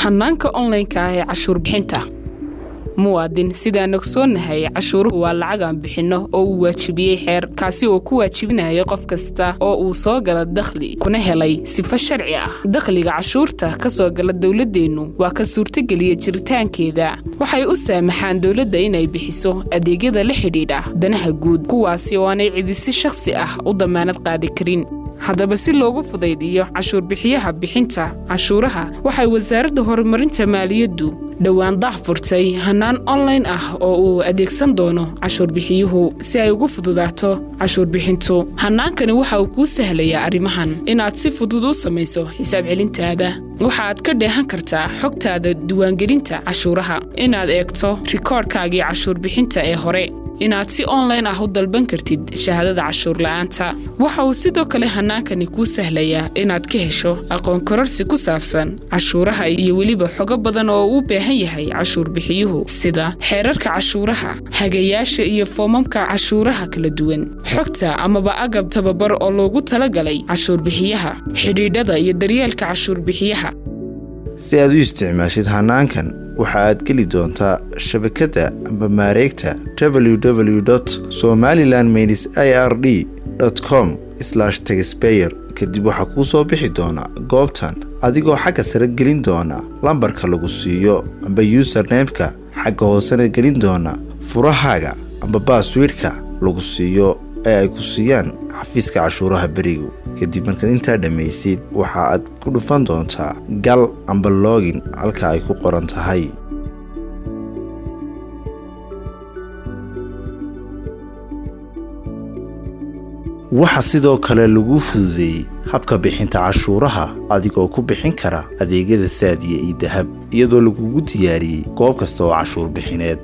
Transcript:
Hannaanka online-ka ah ee cashuur bixinta. Muwaadin, sidaan ogsoonnahay, cashuuruhu waa lacag aan bixinno oo uu waajibiyey xeer, kaasi oo ku waajibinaya qof kasta oo uu soo gala dakhli kuna helay sifo sharci ah. Dakhliga cashuurta ka soo gala dowladdeennu waa ka suurtogeliya jiritaankeeda. Waxay u saamaxaan dowladda inay bixiso adeegyada la xidhiidha danaha guud, kuwaasi oo aanay cidi si shakhsi ah u damaanad qaadi karin. Haddaba, si loogu fudaydiyo cashuur bixiyaha bixinta cashuuraha, waxay Wasaaradda Horumarinta Maaliyaddu dhowaan daah furtay hannaan online ah oo uu adeegsan doono cashuur bixiyuhu si ay ugu fududaato cashuur bixintu. Hannaankani waxa uu kuu sahlayaa arrimahan: inaad si fudud u samayso xisaab celintaada, waxa aad ka dheehan kartaa xogtaada diiwaangelinta cashuuraha, inaad eegto rikoodhkaagii cashuur bixinta ee hore, inaad si online ah u dalban kartid shahaadada cashuur la'aanta. Waxa uu sidoo kale hannaankani kuu sahlayaa inaad ka hesho aqoon kororsi ku saabsan cashuuraha iyo weliba xogo badan oo uu u baahan yahay cashuur bixiyuhu, sida xeerarka cashuuraha, hagayaasha iyo foomamka cashuuraha kala duwan, xogta amaba agab tababar oo loogu talagalay cashuur bixiyaha, xidhiidhada iyo daryeelka cashuur bixiyaha. Si aad u isticmaashid hannaankan, waxa aad geli doontaa shabakadda amba maareegta www.somaliland-ird.com/taxpayer. Kadib waxaa kuu soo bixi doona goobtan, adigoo xagga sare gelin doona lambarka lagu siiyo amba username-ka, xagga hoosena gelin doona furahaaga amba password-ka lagu siiyo ee ay ku siiyaan xafiiska cashuuraha berigu. Kadib markaad intaa dhammaysid, waxa aad ku dhufan doontaa gal amba login halka ay ku qoran tahay. Waxaa sidoo kale lagu fududeeyey habka bixinta cashuuraha, adigoo ku bixin kara adeegyada Zaad iyo eDahab, iyadoo lagugu diyaariyey goob kasta oo cashuur bixineed.